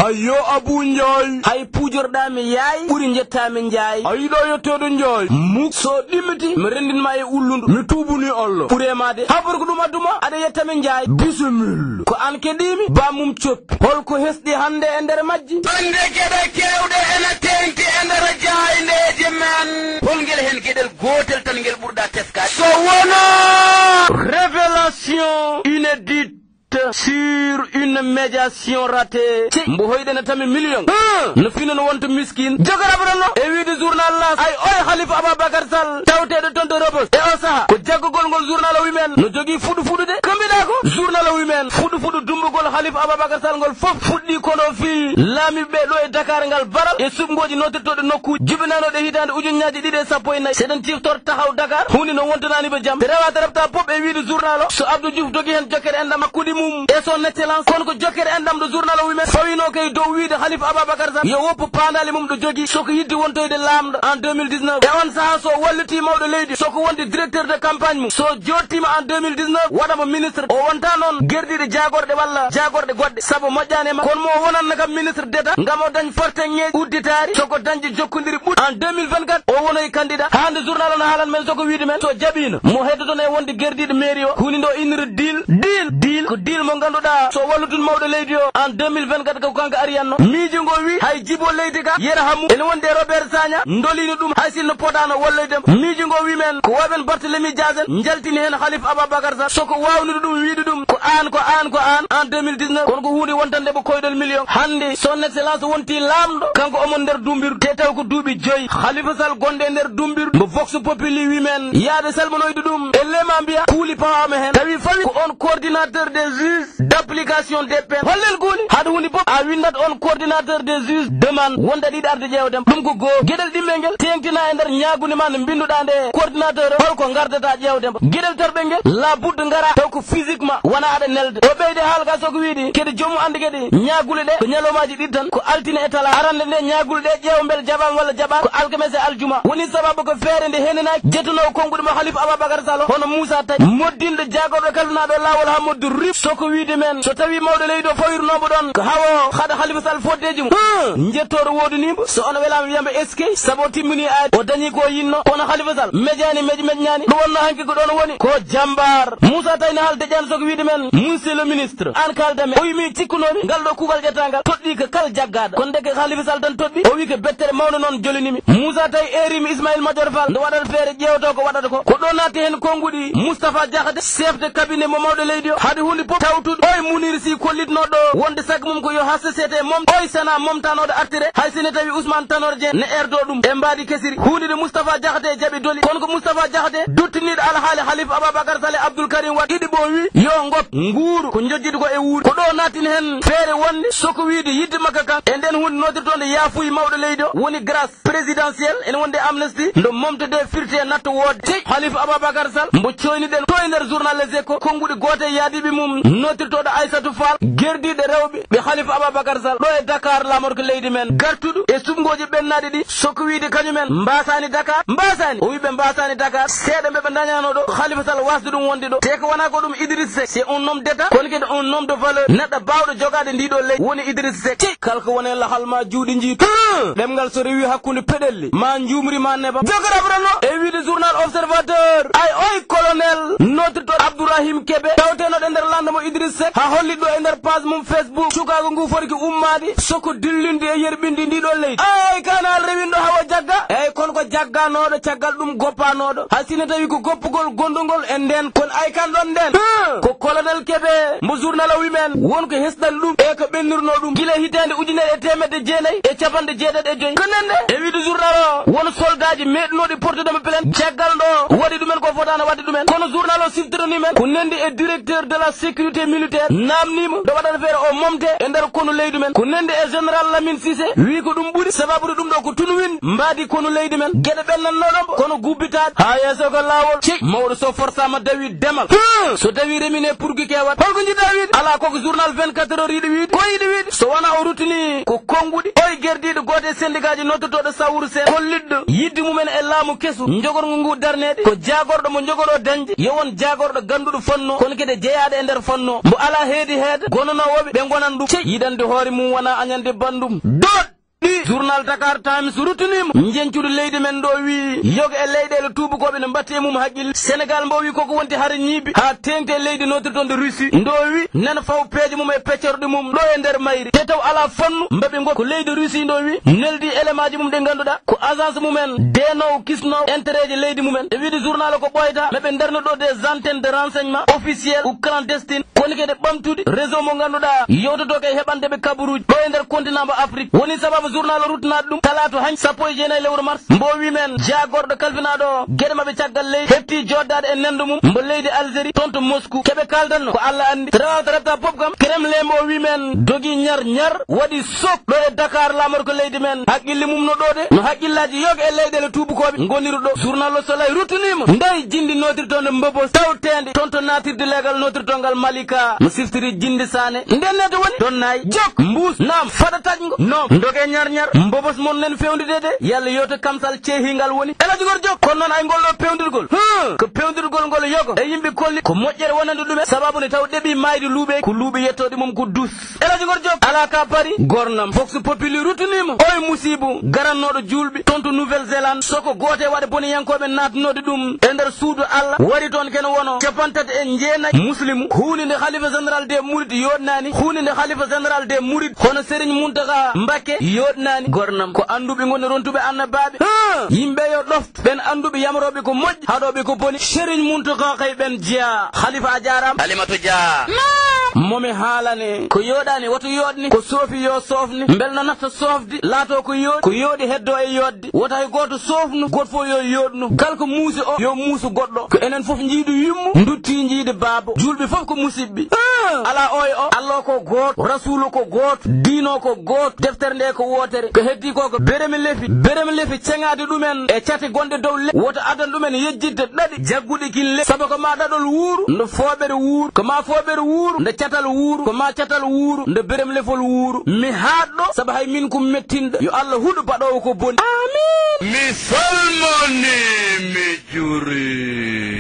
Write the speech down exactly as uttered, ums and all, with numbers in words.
Ayo Abu Njaay. Hay puujorɗaa mi yaay, ɓuri njettaa mi njaay. A yiɗaa yetteede njaay. Muk so ɗimmiti, mi renndin ma e ullundu. Mi tuubunii Allah. Ɓuree ma de. Habar ko ɗum addu ma, aɗa yetta mi njaay. Bisimilla. Ko aan keɗii mi, ba mum coppi. Hol ko hesɗi hannde e nder majji? Bannde geɗe keewɗe ena teeŋti e nder jaayndeeji men. Hol ngel heen geɗel gootel tan ngel ɓurɗaa teskaade? So wonaa révélation inédite sur une médiation ratée. Ci, mbo hoyɗen e tami million. Huh! No fino no wonta miskin. Jogorabranno e wiide journal L'As. Ay, oy Khalifa Ababacar Sall, tawteeɗo toon to Rebeuss. E o saha, ko jaggugol ngol journal o wi men. No jogii fuɗu fuɗu de. Ko mbiɗa ko? Journal o wi men. Fuɗu fuɗu dumbugol Khalifa Ababacar Sall ngol fof fuɗɗi kono fii laamiiɓe ɓe ɗo e Dakar ngal baral e suɓngooji nootirtooɗi nokkuuji jibinanooɗi e hitaande ujunnaji ɗiɗi e sappo e nayi. Seɗen ciftor taxaw Dakar, huunde no wontanaani ɓe jam. Te rewaade refta pop e wiide journal o, so Abdou Diouf dogi heen jokkere enɗam hakkunde mum e son excellence. Kono ko jokkere enɗam ɗo journal o wi men fawino kay dow wiide Khalifa Ababacar Sall yo woppu paandaale mum ɗo jogii, so ko yidde wontoyde laamɗo en deux mille dix-neuf. E on sahaa so walliti mawɗo leydi, so ko wonde directeur de campagne mum, so jooɗtiima en deux mille dix-neuf, waɗa mo ministre. O wonta noon gerdiiɗe jaagorɗe walla jaagorɗe goɗɗe, sabu moƴƴaani e makko. Kono mo wonanno kam ministre d'État ngam o dañ fartaŋŋeeji udditaari, so ko dañde jokkondiri ɓuuɗ. En deux mille vingt-quatre, o wonoyi candidat. Haa hannde journal o no haalan men so ko wiide men, so jaɓiino, mo heddoton e wonde gerdiiɗo mairie o, huunde o innira deal, deal, deal, ko deal mo ngannduɗaa, so wallitun mawɗo leydi o, en deux mille vingt-quatre ko kanko ariyatno. Miijo ngo wi, hay jibo leydi ka, yerhamu, ene wondi e Robert Sagna, ndolino ɗum, hay sinno potaano walloyde mo. Miijo ngo wi men, ko wawen Barthélemy Dias en, njaltini heen Khalifa Ababacar Sall, so ko waawnude ɗum, wiide ɗum, ko aan, ko aan, ko aan, en deux mille dix-neuf. Kono ko huunde wontande mo koyɗol million. Hannde, son excellence wonti laamɗo, kanko omo nder duumbirdu, te taw ko duuɓi joyi. Khalifa Sall gonɗo e nder duumbirdu, mo Vox Populi wi men, yaade salmanoyde ɗum, e lema mbiya, kuuli pawaama heen. Tawi fawi ko on coordinateur des juges d'application des peines. Hollel guuli, haɗa huunde fof, a winndat on coordinateur des juges demande, wonde aɗa yiɗi arde ƴeewde mo. Ɗum ko goo. Geɗel ɗimmel ngel, teeŋtina e nder ñaagunde ma nde mbinnduɗaa nde coordinateur o, hol ko ngardata ƴeewde mo. Geɗel terɓel ngel, la budda ngara, taw ko physiquement, wona aɗa nelde. O ɓeydi haala ka so ko wiide, kadi joomum annda kadi ñaagule ɗe, ko ñalawmaaji ɗiɗi tan, ko altine e talaata. Arande nde ñaagule ɗe ƴeewa mbele jaɓaama walla jaɓaaka, ko alkamisa e aljuma. Woni sababu ko feere nde henanaaki jettunoowo konnguɗi mo Khalifa Ababacar Sall, hono Moussa Taye, moddinɗo jaagorɗo kalfinaaɗo laawol Hammadi Diouf. So ko wiide men, so tawi mawɗo leydi o fawirnoomo ɗoon, ko hawo haɗa Khalifa Sall foddeeji mum. Huh! Njettooɗo woodaniimo, so on welaama wiyamɓe eskey, sabu o timmini aade, o dañi ko o yinnoo. Kono Khalifa Sall, mejaani, mej-, mejñaani, ɗum wonnoo hanki ko ɗoon woni, ko jambaar. Moussa Taye ne haala deƴƴaani so ko wiide men, monsieur le ministre, aan kaalda men. O wi mi cikkunoomi, ngal ɗo kuugal ƴettangal, toɗɗii ko kala jaggaaɗo. Kono ndeke Khalifa Sall tan toɗɗii, o wi ko bettere mawnde noon jolini mi. Moussa Taye eerii mi Ismaïla Madior Fall, nde waɗata feere ƴeewtoo ko waɗata ko. Ko ɗo naatti heen konnguɗi Moustapha Diakhaté, chef de cabinet mo mawɗo leydi o, haɗi huunde fof tawtude. Oy Mounir Sy kollitnoo ɗo wonde sago mum ko yo H C C T mom, oy Sénat momtanooɗo artire, hay so ne tawi Ousmane Tanor Dieng ne erdo ɗum e mbaadi kesiri. Huunde nde Moustapha Diakhaté jaɓi doli. Kono ko Moustapha Diakhaté, duttiniiɗo alhaali Khalifa Ababacar Sall e Abdoul Karim Wade, ɗiɗi ɓo wi, yo ngop nguuru ko njojjidi ko e wuuri. Ko ɗo naattin heen feere wonde so ko wiide yidde makko kan. E nden huunde nootirtoonde yaafuyi mawɗo leydi o, woni grâce présidentielle, ene wonde amnesty, ndo momtode firte natto woodde. Tey, Khalifa Ababacar Sall, mbo coyniɗen to e nder journal Les Échos, konnguɗi gooto e yaadiiɓe mum, nootirtooɗo Aissatou Fall, gerdiiɗo rewɓe ɓe Khalifa Ababacar Sall, ɗo e Dakar, laamorgo leydi men, gartuɗo e suɓngooji ɓennaaɗi ɗi, so ko wiide kañumen, mbaasaani Dakar, mbaasaani. O wi ɓe mbaasaani Dakar, seeɗa mbe ɓe ndañaano ɗo, Khalifa Sall wasde ɗum wonde ɗo. Te ko wona ko ɗum Idriss Seck, c'est un homme d'État, kono kadi un homme de valeur, neɗɗo baawɗo jogaade ndi ɗo leydi, woni Idriss Seck. Tey, kala ko woni e lahal ma juuɗe njiitu. Ɗemngal so rewi hakkunde peɗelle, ma njuumri ma nebam. Jogorabranno e wiide journal Observateur, ay oy colonel, nootirɗo Abdourahim Kébé, tawtenoɗo e nder lande mo Idriss Seck, haa holli ɗo e nder page mum Facebook, cukaagu ngu foti ko ummaade, so ko dillinde e yerɓinde ndi ɗo leydi. Ay kanal rewinɗo hawa jagga, eyyi kono ko jagganooɗo caggal ɗum goppanooɗo, hay sino tawi ko goppugol gondugol e nden, kono ay kan ɗon nden. Huh! Ko colonel Kébé, mbo journal o wi men, won ko hesɗan ɗum e ko ɓennirnoo ɗum gila hitaande ujunere e teemedde jeenayi e capanɗe jeetati e joy. Ko nden de, e wiide journal o, won soldaaji meeɗnooɗi portude mo plainte, caggal ɗo waɗi ɗumen ko fotaano waɗde ɗumen. Kono journal o siftoranii men, ko nandi e directeur de la sécurité militaire, naamnii mo, ɗo waɗata feere o momte e nder konu leydi men. Ko nandi e général Lamine Cissé, wii ko ɗum ɓuri, sababude ɗum ɗo ko tun win mbaadi konu leydi men. Geɗe ɓennannoo ɗon, kono gubbitaade. Haa yeeso ko laawol. Cey, mawɗo so forsaama dawi demal. Hmm. So dawi remine purgi kewat. Holko njiɗɗaa wiide? Alaa, koko journal vingt-quatre heures yiɗi wiide. Ko yiɗi wiide? So wonaa o ruttini ko konnguɗi, oy gerdiiɗo gooto e syndicat ji noddotooɗo Sawru Seen, kollitɗo yiɗde mumen e laamu kesu, njogorngu ngu darneede, ko jaagorɗo mo njogoroo dañde, yo won jaagorɗo gannduɗo fannoo, kono kadi jeyaaɗo e nder no mbo alaa heedi heeda gonanoowoɓe ɓe ngonan ɗum. Cey yiɗande hoore mum wonaa añande banndum. Doot! Ɗi journal Dakar Times ruttiniima njeñcuɗo leydi men ɗo wii yoga e leyɗeele tuubakooɓe no mbatte e mum haqqille. Senegal mbo wii koko wonti hara ñiibi haa teeŋti e leydi nootirtonde Russie ndo wii nana faw peeje mum e peccorɗe mum ɗo e nder mayri. Te taw alaa fannu mbaɓi ngo ko leydi Russie ndo wii neldi élémentji mum ɗi ngannduɗaa ko agence mumen deenoowo kisnoowo intérêtji leydi mumen. E wiide journal ko ɓooyta maɓe ndarno ɗo des antennes de renseignement officiel ou clandestine. Kono kadi ɓamtude réseau mo ngannduɗaa yewtotoo ko e heɓande ɓe kabaruuji ɗo e nder continent mo Afrique. Woni sababu journal o ruttanaade ɗum talaata hannde sappo e jeenayi lewru mars. Mbo wii men jagorɗo kalfinaaɗo geɗe maɓɓe caggal leydi heɓti joddaade e nendo mum mbo leydi Algérie toon to Moscou. Keɓe kaaldanno ko Allah anndi. Tarawa tarata pop kam Kremlin mbo wii men dogi ñar ñar waɗi sok ɗo e Dakar laamorgo leydi men. Haqqille mum no ɗo de no haqqillaaji yoga e leyɗeele tuubakooɓe ngoniri ɗo. Journal Le Soleil ruttaniima nday jindi nootirtonde Mbobos tawteende toon to naatirde leegal nootirtongal Malika. Mo siftiri jindi saane nden neto woni donnaay jok mbuus naam faɗa taƴngo noom doge ñar ñar Mbobos mon nen fewndide de yalla yewte kamsal ceehingal woni. Elajugol jok kono noon ay ngol ɗo pewndirgol. Huh, ko pewndirgol ngol yogo e yimɓe kolli ko moƴƴere wonande ɗumen sababu nde taw ɗeɓi maayde luuɓe ko luuɓe yettoɗe mum ko dus. Elajugol jok alaa ka pari gornam Vox Populi ruttaniima oye musiibo garannooɗo juulɓe toon to Nouvelle Zélande soko goote waɗa boniyankooɓe naatnoode ɗum e nder suudu Allah wari toon ken wono capantati e jeenayi muslimu huunde nde khalifa général des mourides yooɗnaani huunde nde khalifa général des mourides hono Serigne Mountakha Mbacké yooɗnaani. Gornam ko annduɓe ngoni rontuɓe annabaaɓe. Huh, yimɓe yo ɗofto ɓen annduɓe yamrooɓe ko moƴƴi haɗooɓe ko boni. Serigne Mountakha kay ɓen jeyaa. Khalifa a jaaraama. Halimatu Dia. Momi haalane ko yooɗaani woto yooɗni ko soofi yo soofni mbel no natta soofde laato ko yooɗi ko yooɗi heddo e yooɗde woto hay gooto soofnu gooto fof yo yooɗnu gal ko muusi o yo muusu goɗɗo ko enen fof njiidu yummu ndutti njiide baabo juulɓe fof ko musiɓɓe. Alaa oye o Allah ko gooto rasuulu ko gooto diino ko gooto deftere nde ko wootere ko heddi ko ko bereme lefi bereme lefi ceŋaade ɗumen e cate gonɗe dow le woto adan ɗumen yejjitde ɗaɗi jagguɗi kin le sabu ko ma ɗaɗol wuuru nde fooɓere wuuru ko ma fooɓere wuuru nde catal wuuru ko ma catal wuuru nde berem lefol wuuru mi haaɗɗo sabu hay min ko mettinɗo yo Allah huɗo baɗoowo ko boni. Amin. Mi salmoni mi juri.